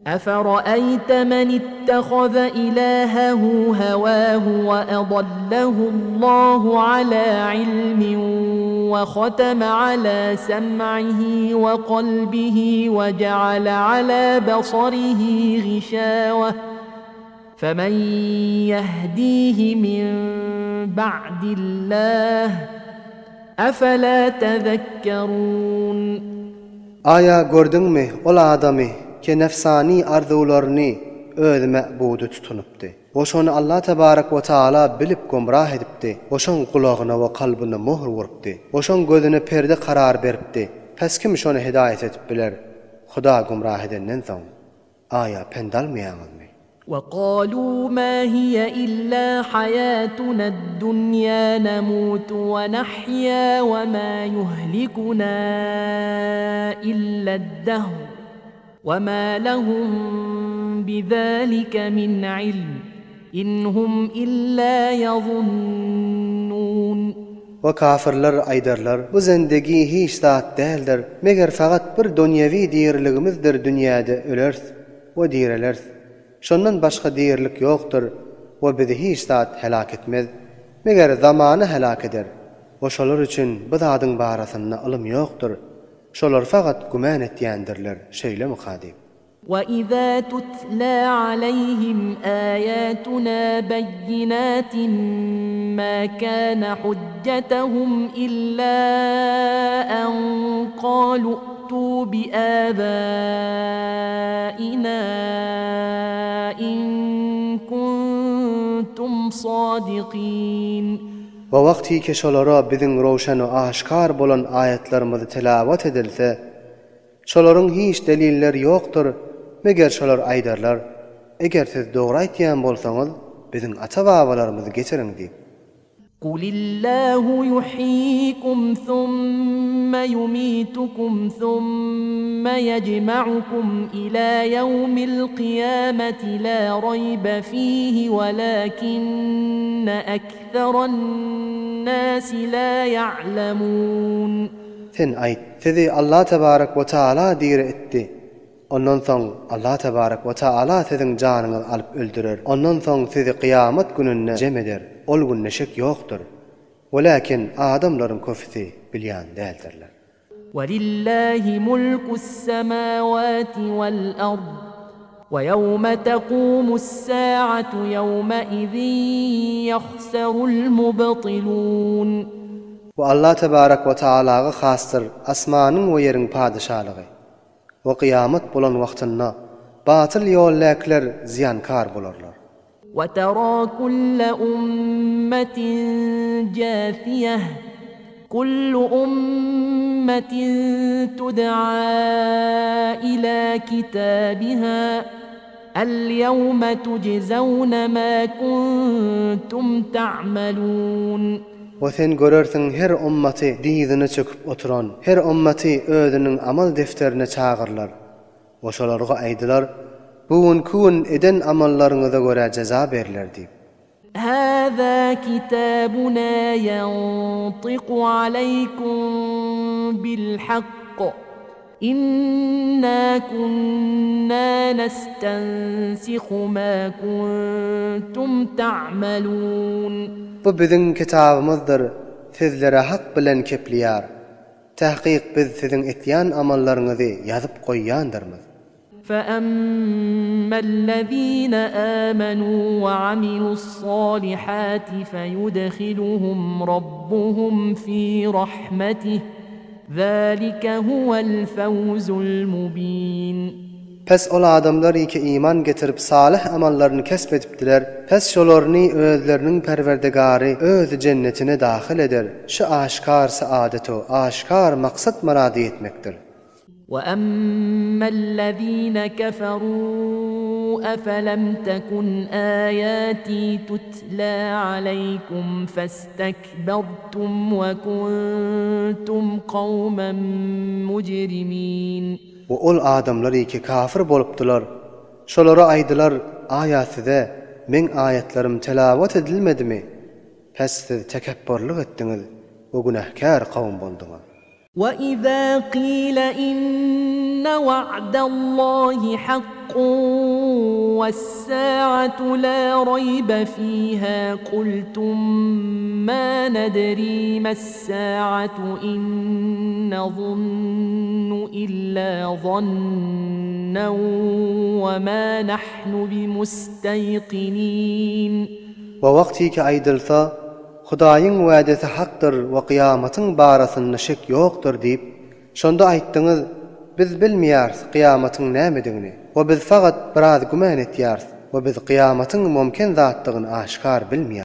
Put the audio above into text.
أفرأيت من اتخذ إلهه هواه وأضله الله على علم وختم على سمعه وقلبه وجعل على بصره غشاوة فمن يهديه من بعد الله أفلا تذكرون Aýa gördüňmi ol adamy ki nefsani arzuwlaryny öz me'budy tutunypdy we şony Allah tebarek we taala bilip gomrah edipdi we şoň gulagyna we kalbyna möhür urupdy we şoň gözüne perde karar beripdi pes kim şony hidaýat edip biler Huda gomrah edenden soň? Aýa pent almaýaňyzmy? وقالوا ما هي إلا حياتنا الدنيا نموت ونحيا وما يهلكنا إلا الدهر وما لهم بذلك من علم إن هم إلا يظنون We kafirler aýdarlar, Bu zendegi hiç zat däldir, meger fakat bir dunýewi diriligimizdir dünýäde öleris we direleris. Şondan başga dirilik ýokdur we bizi hiç zat helak etmez, meger zamana helak eder we şolar üçin bu zadyň barasynda ylym ýokdur, şolar fakat gümän etýändirler şeýlemika diýip. وإذا تتلى عليهم آياتنا بينات ما كان حجتهم إلا أن قالوا ائتوا بآبائنا إن كنتم صادقين We wagtyky şolara biziň röwşen we aşkar bolan aýatlarymyzy telawat edilse, şolaryň hiç delilleri ýokdur, meger şolar aýdarlar, Eger siz dogry aýtýan bolsaňyz, biziň ata-babalarymyzy getiriň diýip. قل الله يحييكم ثم يميتكم ثم يجمعكم إلى يوم القيامة لا ريب فيه ولكن أكثر الناس لا يعلمون Sen aýt, Sizi Allah tebarek we taala diri etdi. Ondan soň Allah tebarek we taala siziň janyňyzy alyp öldürer. Ondan soň sizi kyýamat gününde jem eder. Ol günde şek ýokdur. Welakin adamlaryň köpüsi bilýän däldirler. ولله ملك السماوات والأرض ويوم تقوم الساعة يومئذ يخسر المبطلون We Allah tebarek we taalaga hasdyr asmanyň we ýeriň padyşalygy. We kyýamat bolan wagtynda batyl ýoldakylar zyýankar bolarlar. وترى كل أمة جاثية كل أمة تدعى إلى كتابها اليوم تجزون ما كنتم تعملون We sen görersiň her ümmaty dyzyna çöküp oturan, her ümmaty özüniň amal defterine çagyrylar. We şolarga aýdylar, Bu günki gün eden amallaryňyza görä jeza beriler diýip. هذا كتابنا ينطق عليكم بالحق إنا كنا نستنسخ ما كنتم تعملون Bu biziň kitabymyzdyr, sizlere hak bilen kepleýär. Tahkyk biz siziň etýän amallaryňyzy ýazyp goýýandyrmyz. فأما الذين آمنوا وعملوا الصالحات فيدخلهم ربهم في رحمته ذلك هو الفوز المبين Pes ol adamlar ki iman getirip salyh amallaryny kesp edipdiler, pes şolaryny özleriniň Perwerdigary öz jennetine dahyl eder, şu aşkar saadet-u aşkar maksat-myrada ýetmekdir. وأما الذين كفروا أفلم تكن آياتي تتلى عليكم فاستكبرتم وكنتم قوما مجرمين We ol adamlar ki kafir bolupdylar, şolara aýdylar, Aýa size meň aýatlarym telawat edilmedimi? Pes siz tekepburlyk etdiňiz we günähkär kowum bolduňyz. Wa-iza qila inna wa'dallahi haqqun was-sa'atu la rayba fiha qultum ma nadri mas-sa'atu in nazunnu illa zannan wa ma nahnu bimustaýkinin. We wagtyky aýdylsa, Hudaýyň wädesi hakdyr we kyýamatyň barasynda şek ýokdur diýip, şonda aýtdyňyz, Biz bilmeýäris kyýamatyň nämedigini we biz fagat biraz gümän etýäris we biz kyýamatyň mümkin zatdygyny aşgär bilmeýäris.